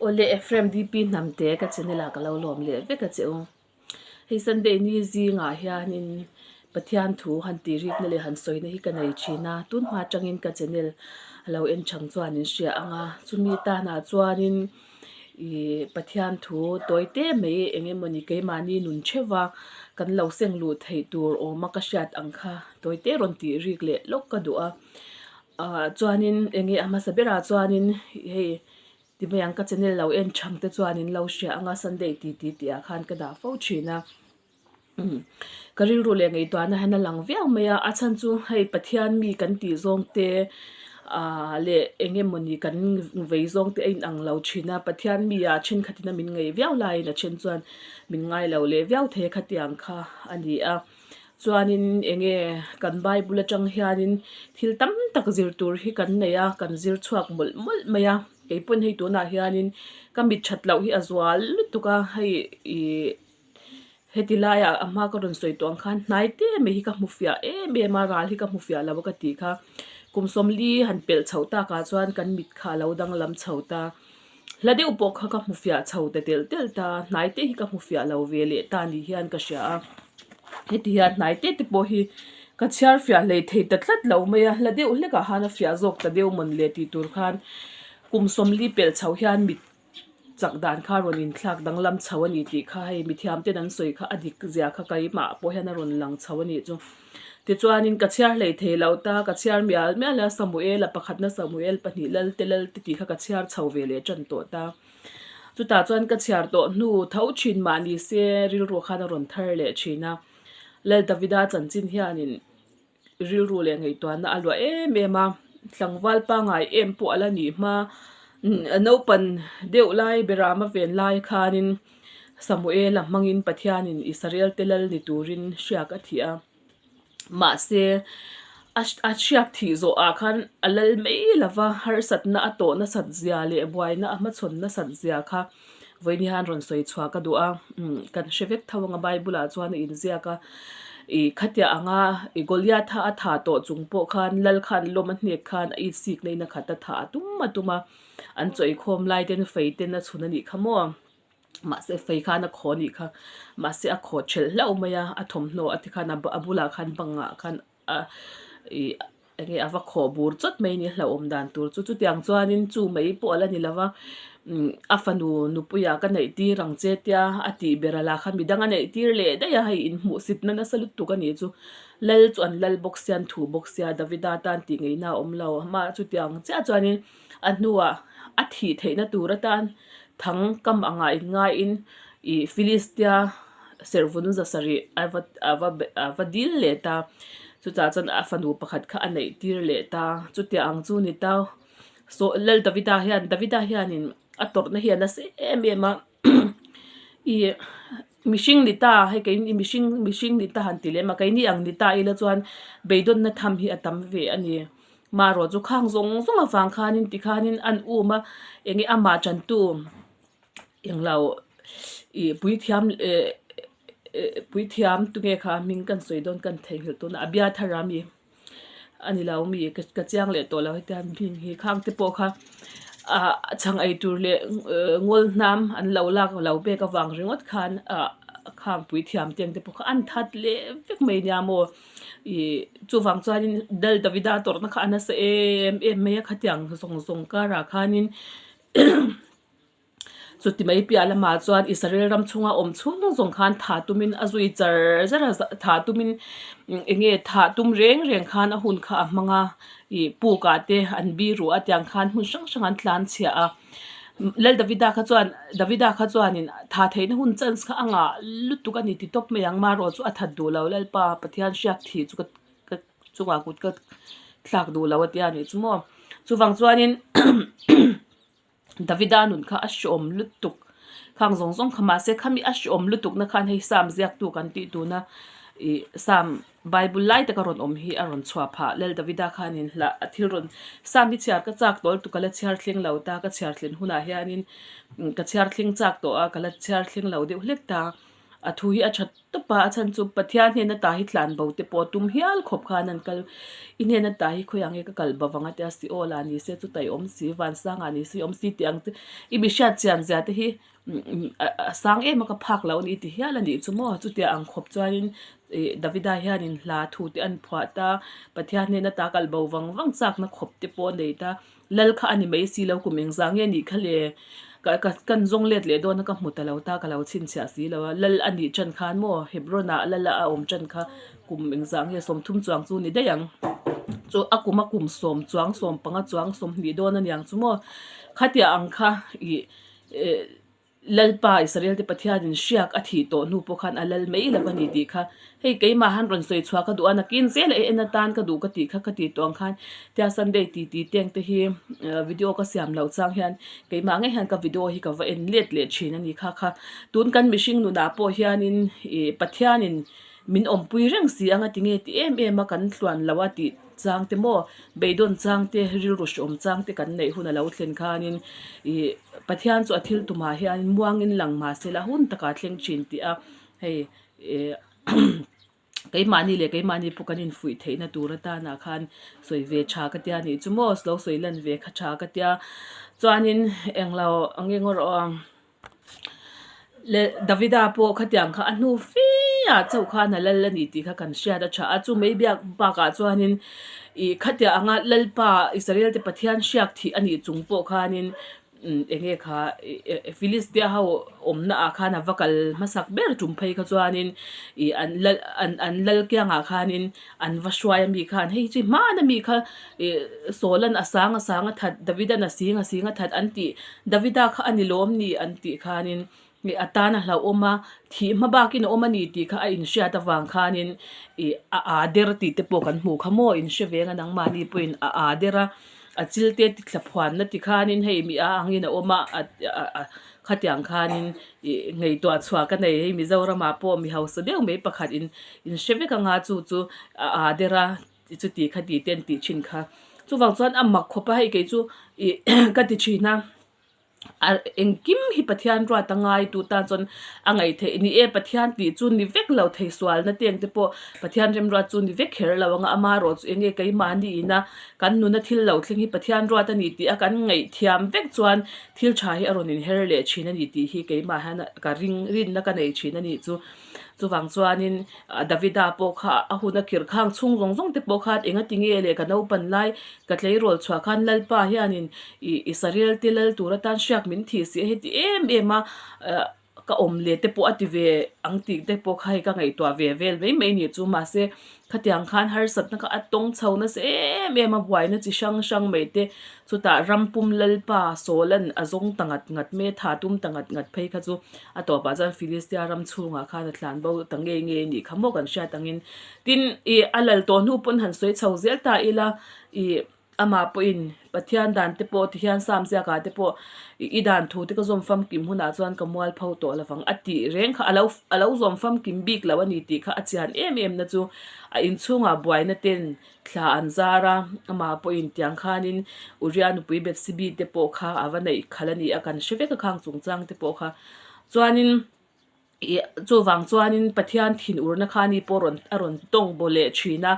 Awle Ephraim DP Hnamte ka channel ah ka lo lawm leh vek a che u. Hei Sunday ni zingah hianin Pathian thu han tih rikna leh han sawina hi ka nei thin a, tun hma atangin ka channel a lo en chang chuan in hria ang a, chumi tanah chuanin ih Pathian thu tawi te mai eng emawni keimahni nun theuh a kan lo seng luh theih tur awm a ka hriat ang kha tawi te rawn tih rik leh lawk ka duh a. Ah chuanin eng nge a hmasa berah chuanin hei ti mai ang ka channel lo en thang te chuan in lo hria ang a Sunday ti ti tih ah khan ka dah fo thin a umm ka rilru leh ngaihtuahna hian a lang viau mai a a chhan chu hei Pathian mi kan tih zawng te ah leh eng emawni kan vei zawng te a inang lo thin a Pathian mi ah thenkhat in a min ngaih viau laiin a then chuan min ngai lo leh viau thei a khatiang kha a ni a. Chuanin eng nge kan Bible atang hianin thil tam tak zir tur hi kan nei a, kan zir chhuak mawlh mawlh mai a. Kei pawn hei tunah hianin ka mit that loh hi a zual lutuk a, hei ih heti laiah a hma ka rawn sawi tawh ang khan hnai te mai hi ka hmu fiah em em a, ral hi ka hmu fiah lo a ka tih kha. Kum sawmli han pelh chhoh takah chuan kan mit kha a lo danglam chho ta. Hla deuh pawh kha ka hmu fiah chho ta telh telh ta, hnai te hi ka hmu fiah lo ve leh ta ni hian ka hria a, heti hian hnai te te pawh hi ka chhiar fiah hlei thei ta tlat lo mai a, hla deuh hlekah khan a fiah zawk ta deuh mawn le tih tur khan kum sawmli pelh chho hian mit chak dan kha rawn inthlak danglam chho a ni tih kha hei mithiam ten an sawi kha a dik zia kha keimah pawh hian a rawn lang chho a nih chu. Tichuanin ka chhiar hlei thei lo ta, ka chhiar mial mial a, Samuel-a pakhatna Samuel pahnih Lalte Lalte tih kha ka chhiar chho ve leh tan tawh ta. Chutah chuan ka chhiar tawh hnu tho thin mah ni se rilru khan a rawn thar leh thin a. Lal Davida chanchin hianin rilru leh ngaihtuahna a luah em em a, tlangval pangngai em pawh a la nih hma, naupan deuh lai Berama ven lai khanin Samuela hmangin Pathianin Israelte lal ni turin hriak a thih a. Mahse, a a hriak thih zawhah khan a lal mai lova harsatna a tawh nasat zia leh buaina a hmachhawn nasat zia kha vawiin hian rawn sawi chhuah ka duh a. Umm kan hre vek tho ang a Bible-ah chuan a inziak a. Ih khatiah anga ih Goliath-a a thah tawh chung pawh khan lal khan lawm a hnek khan a itsik na in a khat a thah a tum a tum a. An chawihkhawm lai ten fei ten a chhun a nih kha maw. Mahse fei khan a khaw a nih kha. Mahse a khaw thelh hlauh mai a, a thawmhnaw a ti khan a bulah khan bangah khan a ih eng nge a va khawh bur chawt mai a ni hlauhawm dan tur chu. Chutiang chuanin chu mai pawh a la ni lo va, umm a fanu nupuia ka neih tir ang che tia a tih ber a la kha midang a neih tir leh daih a, hei inhmuhsitna nasa lutuk a nih chu. Lal chu an lal bawk sia an thu bawk sia Davida tan tih ngeihna a awm lo. Amah chutiang chiah chuanin A hnuah a thih theihna tur atan thang kam angah inngaiin ih Philistia serhvun zasarih a va a va a va dil leh ta. Chutah chuan a fanu pakhat kha a neih tir leh ta. Chutiang ang chu ni ta. Saw Lal Davida hian Davida hianin a tawrhna hi a nasa em em a ih mihring ni ta hei keini mihring mihring ni ta han ti lem a keini ang ni ta ila chuan beidawnna tham hi a tam ve a ni. Marawh chu khang zawng zawng avang khanin tikhanin an um a, eng nge amah tantu englo ih puithiam eh eh puithiam tunge kha hming kan sawi dawn kan theihnghilh tuna Abiathar a mi a ni lo mi ka chiang leh tawh lo hetiang hming hi khang te pawh kha ah chhang ei tur leh ngawl hnam an lo lak lo pek avang ringawt khan ah khang puithiam te ang te pawh kha an that leh vek mai nia maw. Ih chuvang chuanin Dal Davida tawrhna kha a nasa em em mai a khatiang zawng zawng karah khanin chuti mai piah lamah chuan Israel ram chhunga awm chhung zawng khan thah tumin a zui char char a thah tumin eng nge thah tum reng reng khan a hun kha a hmang a ih pukah te an biru a tiang khan hmun hrang hrang an tlan chhiah a. Lal Davida kha chuan Davida kha chuanin tha theihna hun chance kha a ngah lutuk a ni ti tawp mai ang marawh chu a that duh lo Lalpa Pathian hriak thih chu ka ka chungah kut ka thlak duh lo a tia nih chu maw chuvang chuanin Davida nun kha a hreawm lutuk khang zawng zawng kha mahse khami a hreawm lutuk na khan hei Psalm ziaktu kan tih tuna ih Psalm Bible lai taka rawn awm hi a rawn chhuah phah. Lal Davida khanin hla a thil rawn Psalm hi chhiar ka chak tawl tu ka la chhiar thleng lo ta, ka chhiar thlen hunah hianin ka chhiar thleng chak tawh a, ka la chhiar thleng lo deuh hlek ta. A thu hi a tha tawp a, a chhan chu Pathian hnena ta hi tlan bo te pawh tum hial khawp khan an kal. I hnena ta hi khawiah nge ka kal bo vang a tia si aw lah ni se chuta i awm si, vansangah ni se i awm si tih ang te i mi hriat chian zia te hi a sang em a ka phak loh a ni ti hial a nih chu maw. Chutia ang khawp chuanin ih Davida hianin hla thu te an phuah ta, Pathian hnena ta kal bo vang vang chakna khawp te pawh a nei ta. Lal kha a ni mai si lo, kum engzah nge nih kha le? Ka ka kan zawng let leh dawn a ka hmu ta lo ta, ka lo chhinchhiah si lo a. Lal a nih tan khan maw Hebron ah lal a awm tan kha kum engzah nge 30 chuang chu ni daih ang. Chu a kum a kum sawm chuang, 15 chuang, 20 dawn a niang chu maw. Khatiah ang kha ih eh Lalpa Israel-te Pathianin hriak a thih tawh hnu pawh khan a lal mai lo a ni tih kha hei keimah han rawn sawi chhuah ka duh a, nakin zel a en atan ka duh ka tih kha ka tih tawh ang khan tia Sunday ti ti teng te hi video ka siam loh chang hian keimah ngei hian ka video hi ka va en let leh thin a ni kha kha tun kan mihring nunah pawh hianin ih Pathianin min awmpui reng si ang a ti nge ti em em a kan tluan lo a tih chang te maw beidawn chang te rilru hreawm chang te kan neih hun a lo thlen khanin ih Pathian chu a thil tumah hian muangin lang mah se la hun takah thleng thin tih a hei ih keimahni leh keimahni pawh kan infuih theihna tur atanah khan sawi ve tha ka tia nih chu maw lo sawi lan ve kha tha ka tia chuanin englo ang eng erawh a. Le Davida pawh khatiang kha a hnu fe ah chauh khan a lal a ni tih kha kan hriat a tha a, chu mai biak bakah chuanin ih khatiang anga Lalpa Israel te Pathian hriak thih a nih chung pawh khanin umm eng nge kha ih Philistia ho awmna ah khan a va kal hmasak ber tum phei kha chuanin ih an lal an an lal kiangah khanin an va hruai ami khan hei chu hman ami kha ih Sawlan a sang a sang a that Davidan a sing a sing a that an tih Davida kha a ni lawm ni an tih khanin ih a tan a hlauhawm a, thih hma bakin a awm a ni tih kha a inhriat avang khanin ih a aa der tih te pawh kan hmuh kha maw inhre veng a nangmahni pawhin a aa der a, a chil te ti thla phuanna ti khanin hei mi a angin a awm a a khatiang khanin ih ngaihtuah chhuah ka nei hei Mizoramah pawh mi hausa deuh mai pakhat in inhre vek anga chu chu a aa der a. Chuti kha ti te an tih thin kha. Chuvang chuan a mak khawp a hei kei chu ih ka ti thin a, a engkim hi Pathian ruat a ngai tu tan chuan a ngaih theih ni e Pathian tih chu ni vek lo thei sualna te ang te pawh Pathian remruat chu ni vek kher lo ang a, amaherawh chu eng nge keimahni ina kan nuna thil lo thleng hi Pathian ruat a ni tih a kan ngaihthiam vek chuan thil tha hi a rawn inher leh thin a ni tih hi keimah hian ka ring rinna ka nei thin a nih chu. Chuvang chuanin Davida pawh kha a hun a khirh khang chhung zawng zawng te pawh khan enga ti nge le ka naupan lai ka tleirawl chhuah khan Lalpa hianin ih Israel te lal tur atan hriak min thih si a heti em em a ka awm leh te pawh a ti ve ang tih te pawh kha hei ka ngaihtuah ve vel mai mai nih chu mahse khatiang khan harsatna kha a tawng chho nasa em em a buaina chi hrang hrang mai te chutah rampum Lalpa Sawlan a zawng ta ngat ngat mai a tha tum ta ngat ngat phei kha chu A tawpah chuan Philistia ram chhungah khan a tlan bo ta ngei ngei a nih kha maw kan hriat angin. Tin, ih a lal tawh hnu pawn han sawi chho zel ta ila, ih amah pawhin Pathian dan te pawh tihian Psalm ziakah te pawh ih i dan thu te ka zawm famkim hunah chuan ka mual pho tawh lovang a tih reng kha a lo a lo zawm famkim bik lo a ni tih kha a chian em em na chu a inchhungah buaina ten thla an zar a, amah pawhin tiang khanin Uria nupui Bethsebi te pawh kha a va neih khalh a ni a, kan hre vek a khang chungchang te pawh kha. Chuanin ih chuvang chuanin Pathian thinurna kha ni pawh rawn a rawn tawng baw leh thin a,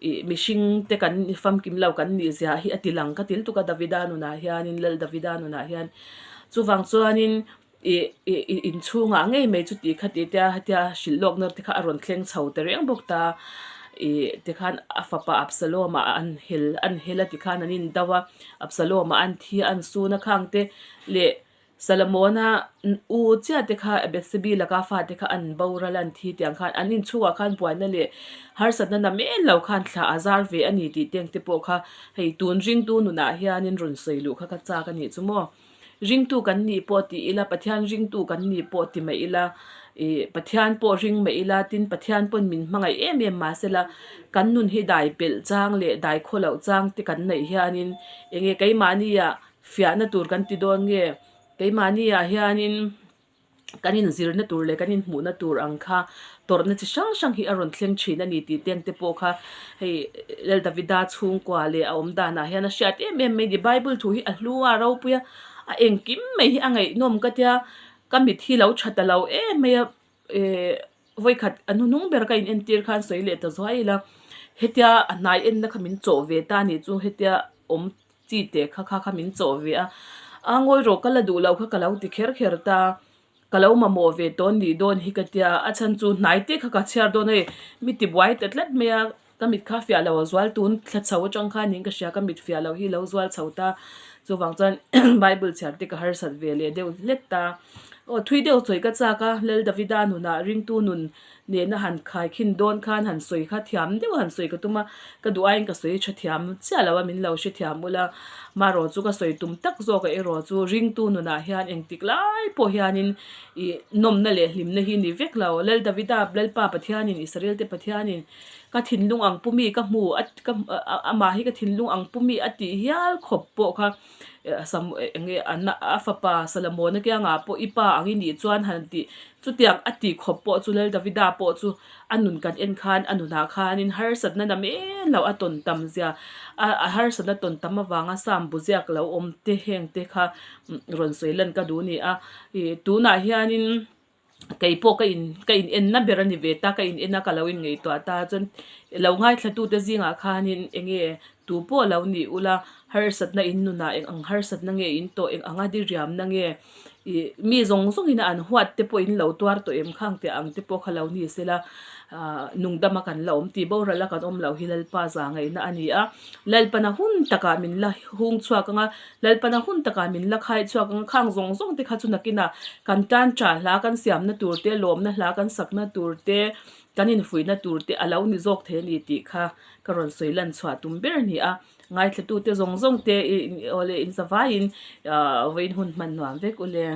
ih mihring te kan famkim lo kan nih zia hi a ti lang ka ti lutuk a Davida nunah hianin Lal Davida nunah hian. Chuvang chuanin ih ih ih inchhungah ngei mai chu tih kha tih te a hetia hrilh lawkna te kha a rawn thleng chho ta reng bawk ta ih tikhan a fapa Absalom-a an hel an hel a tikhan an in do a Absalom-a an thi a an sun a khang te leh Solomon-a u chiah te kha Bethsebi laka fate kha an boral a an thi tiang khan an inchhungah khan buaina leh harsatna na mel lo khan thla a zar ve a ni tih te ang te pawh kha hei tun ringtu nunah hianin rawn sawi luh kha ka chak a nih chu maw. Ringtu kan nih pawh ti ila, Pathian ringtu kan nih pawh ti mai ila, ih Pathian pawh ring mai ila, tin Pathian pawn min hmangaih em em mahsela kan nun hi dai pelh chang leh dai khaw loh chang te kan neih hianin eng nge keimahniah fiahna tur kan ti dawn nge keimahniah hianin kan inzirna tur leh kan inhmuhna tur ang kha tawrhna chi hrang hrang hi a rawn thleng thin a ni tih te ang te pawh kha hei Lal Davida chhungkua leh a awm danah hian a hriat em em mai a ni. Bible thu hi a hlu a, a ropui a, a engkim mai hi a ngaihnawm ka tia ka mit hi lo tha ta lo em mai a. Eh vawikhat a hnuhnung ber ka in entir khan sawi leh ta zuai ila hetia a hnai enna kha min chawh ve ta anih chu hetia awm chi teh kha kha kha min chawh ve a a ngawi rawh ka la duh loh kha ka lo ti kher kher ta ka lo mamawh ve tawn nih dawn hi ka tia a chhan chu hnai te kha ka chhiar dawn a hei mi tibuai ta tlat mai a ka mit kha fiah lo a zual tun thla chho atang khan niin ka hria ka mit fiah loh hi lo zual chho ta chuvang chuan bible chhiar te ka harsat ve leh deuh hlek ta aw thui deuh sawi ka chak a Lal Davida nunah ringtu nun nena han khai khin dawn khan han sawi kha thiam deuh han sawi ka tum a ka duh aiin ka sawi tha thiam chiah lo a min lo hre thiam ula marawh chu ka sawi tum tak zawk a erawh chu ringtu nunah hian engtik lai pawh hianin ih nawmna leh hlimna hi ni vek lo Lal Davida Lalpa Pathianin Israel te Pathianin Ka thinlung ang pu mi ka hmu a ka amah hi ka thinlung ang pu mi a tih hial khawp pawh kha sam eng nge a fapa Solomon-a kiangah pawh i pa ang i nih chuan han tih chutiang a tih khawp pawh chu Lal Davida pawh chu a nun kan en khan a nunah khanin harsatna na men loh a tawn tam zia a a harsatna tawn tam avanga sam bu ziak lo awm te heng te kha rawn sawi lan ka duh a ni a ih tunah hianin. Kei pawh ka in ka in enna ber a ni ve ta, ka in en a ka lo in ngaihtuah ta chuan lo ngaithlatute zingah khanin eng nge tu pawh lo nih ula harsatna in nunah eng ang harsatna nge in tawh eng anga diriamna nge ih mi zawng zawngin a an huat te pawh in lo tuar tawh em khang tih ang te pawh kha lo ni sela ah nungdama kan la awm tih boral a kan awm loh hi Lalpa za ngaihna a ni a, Lalpana hun takah min la hung chhuak ang a. Lalpana hun takah min la khai chhuak ang a, khang zawng zawng te kha chu nakinah kan tan tah hla kan siamna tur te, lawmna hla kan sakna tur te, kan infuihna tur te a lo ni zawk thei a ni tih kha ka rawn sawi lan chhuah tum ber a ni a. Ngaithlatute zawng zawng te i aw le inzavaiin vawiin hun hman nuam vek u le.